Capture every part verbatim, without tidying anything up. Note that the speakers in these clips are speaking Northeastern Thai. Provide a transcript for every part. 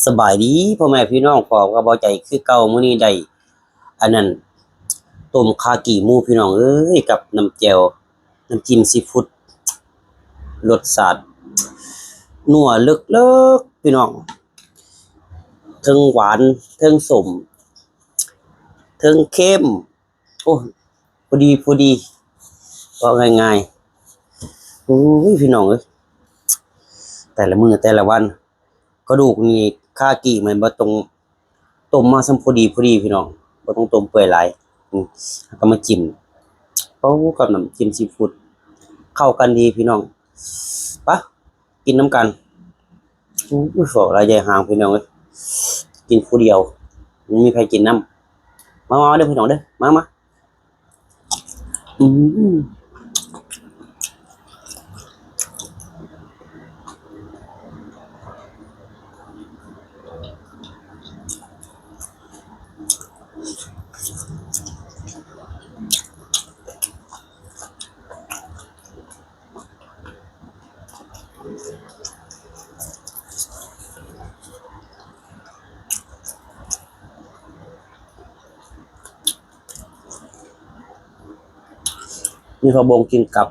สบายดีพ่อแม่พี่น้อง พ้อกับบ่าวใจ๋คือเก่า มื้อนี้ได้ อันนั้น ต้มข่ากี้หมูพี่น้องเอ้ย กับน้ำแจ่ว น้ำจิ้มซีฟู้ด รสชาตินัวเลิศๆ พี่น้อง เทิงหวาน เทิงส้ม เทิงเค็ม โอ้ พอดี พอดี เว้าง่ายๆ โอ้ย พี่น้องเอ้ย แต่ละมื้อแต่ละวัน กระดูกนี่ข่ากี้มันบ่ต้องต้มมาส่ำพอดี พอดี พี่น้อง บ่ต้องต้มเปื่อยหลาย อืม แล้วก็มาจิ้ม โอ้ กับน้ำจิ้มซีฟู้ด เข้ากันดีพี่น้อง ปะ กินนำกัน อู้ย เว้าหลายใหญ่หางพี่น้องเอ้ย กินผู้เดียว บ่มีไผกินนำ มา มาเด้อพี่น้องเด้อ มา มา อืม มีผักบงกินกับ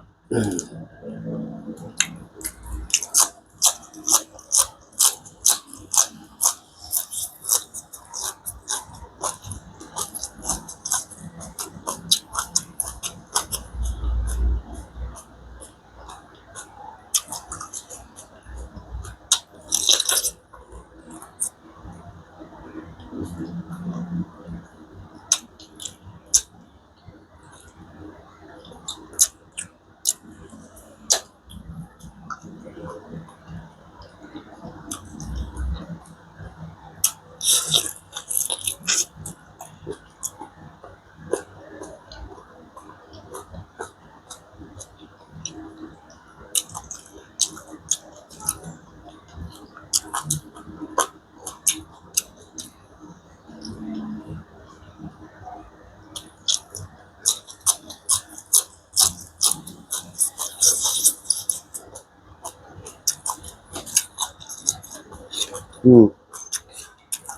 อืม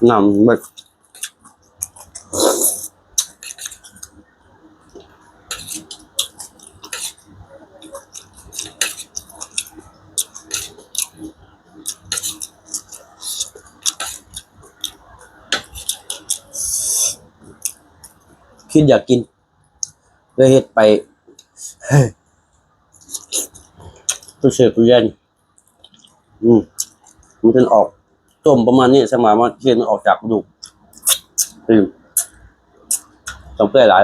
น้ำเบิด คิดอยากกิน เลยเฮ็ดไป ตู้เซฟตู้เย็น อืม มันเป็นออก ต้มประมาณนี้ สมายมันเคี่ยวมันออกจากกระดูก อืม ต้องเปื่อยหลาย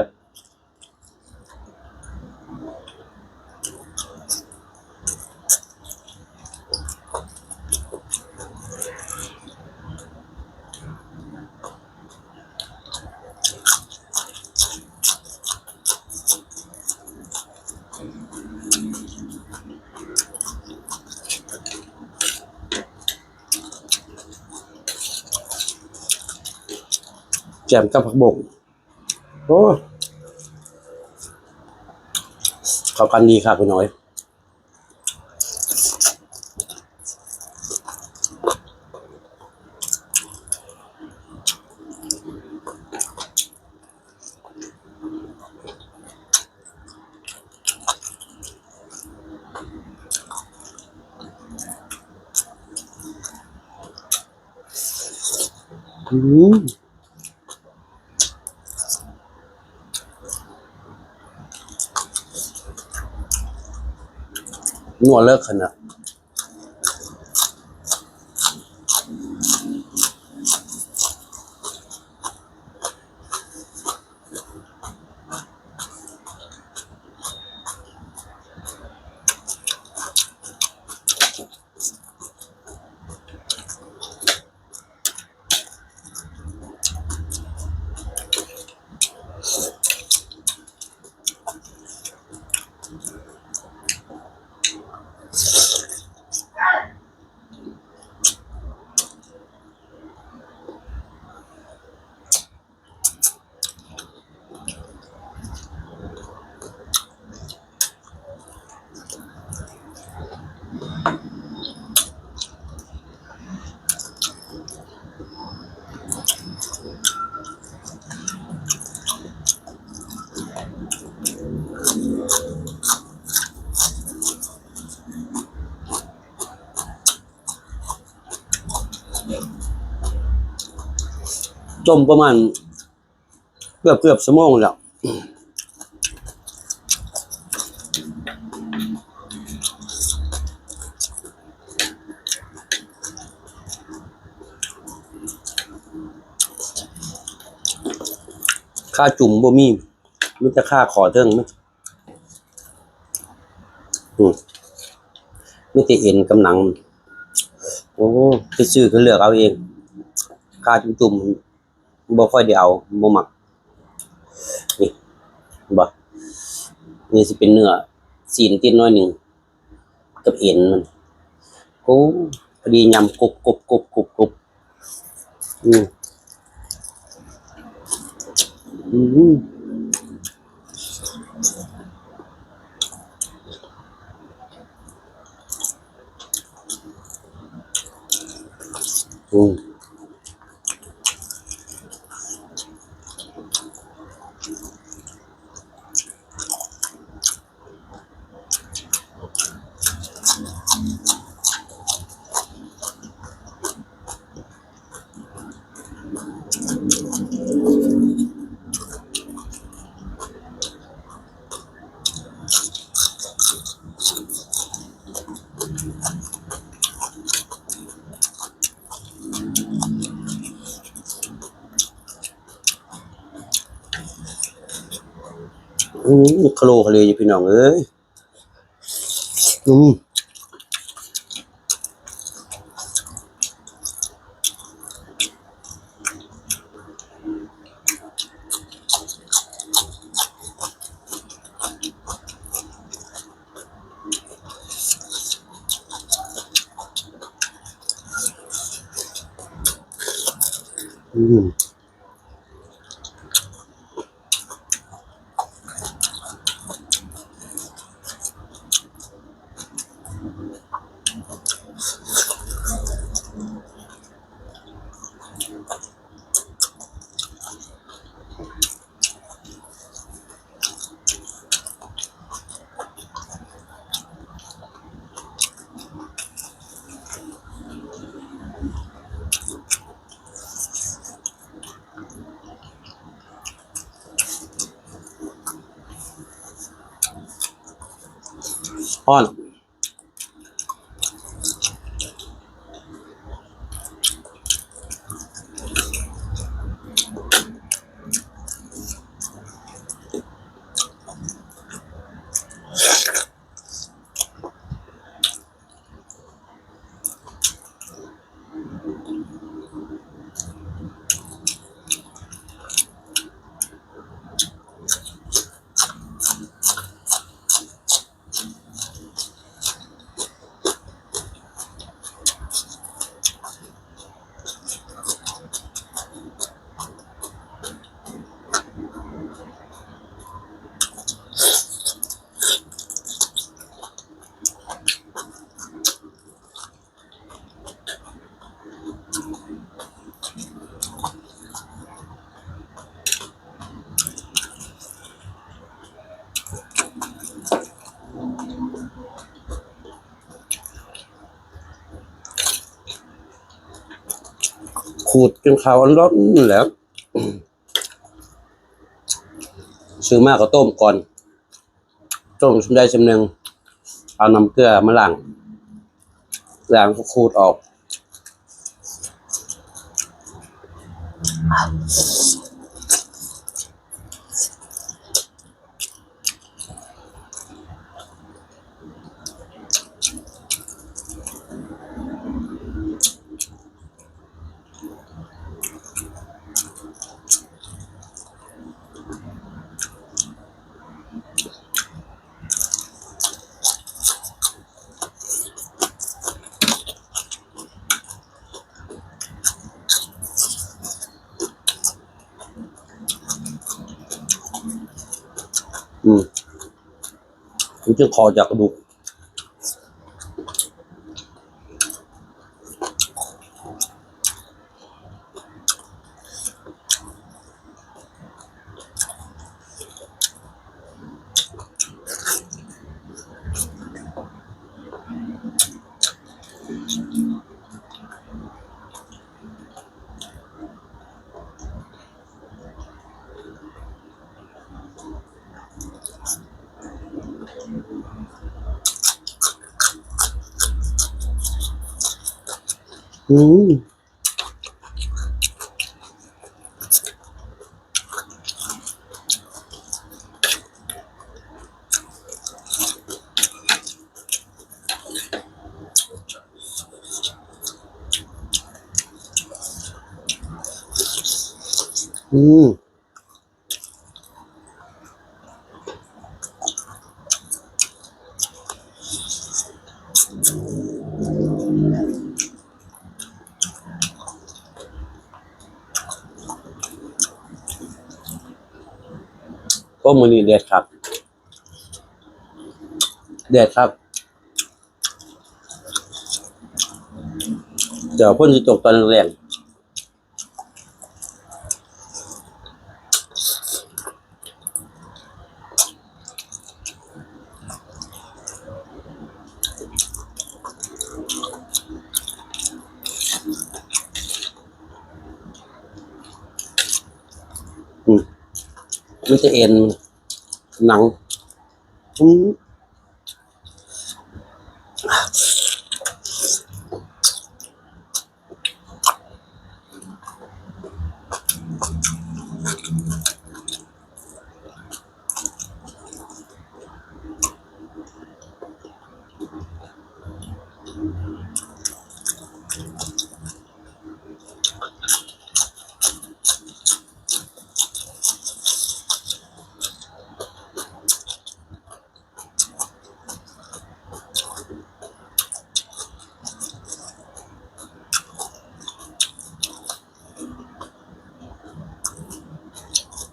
แจ่มกับผักบง โอ้ เข้ากันดีครับพี่น้อย อืม นัวเลิศขนาด อื ต้มประมาณเกือบเกือบชั่วโมงแล้ว ขาจุ่มบ่มี มีแต่ขาข้อเทิงมัน อืม มีแต่เอ็นกับหนัง โอ้ ไปซื้อก็เลือกเอาเอง ขาจุ่มๆ บ่ค่อยได้เอา บ่มัก นี่ บ่ นี่สิเป็นเนื้อ ซี้นติดหน่อยหนึ่ง กับเอ็นมัน โอ้ พอดียำกรุบกรุบกรุบกรุบกรุบ อืม อืม อืม อืม คาโลคาเลอยู่พี่น้องเอ้ย อืม อืม ฮ้อน ขูดจนขาวร้อนแหล้ว ซื้อมาก็ต้มก่อน ต้มได้ชำเนึง เอาน้ำเกลือมาล้าง ล้างขูดออก อืม มันจะคอจากกระดูก อื อืม อืม ก็มื้อนี้แดดคัก แดดคัก เดี๋ยวฝนสิตกตอนแลงๆ อืม มันจะเอ็น หนัง อืม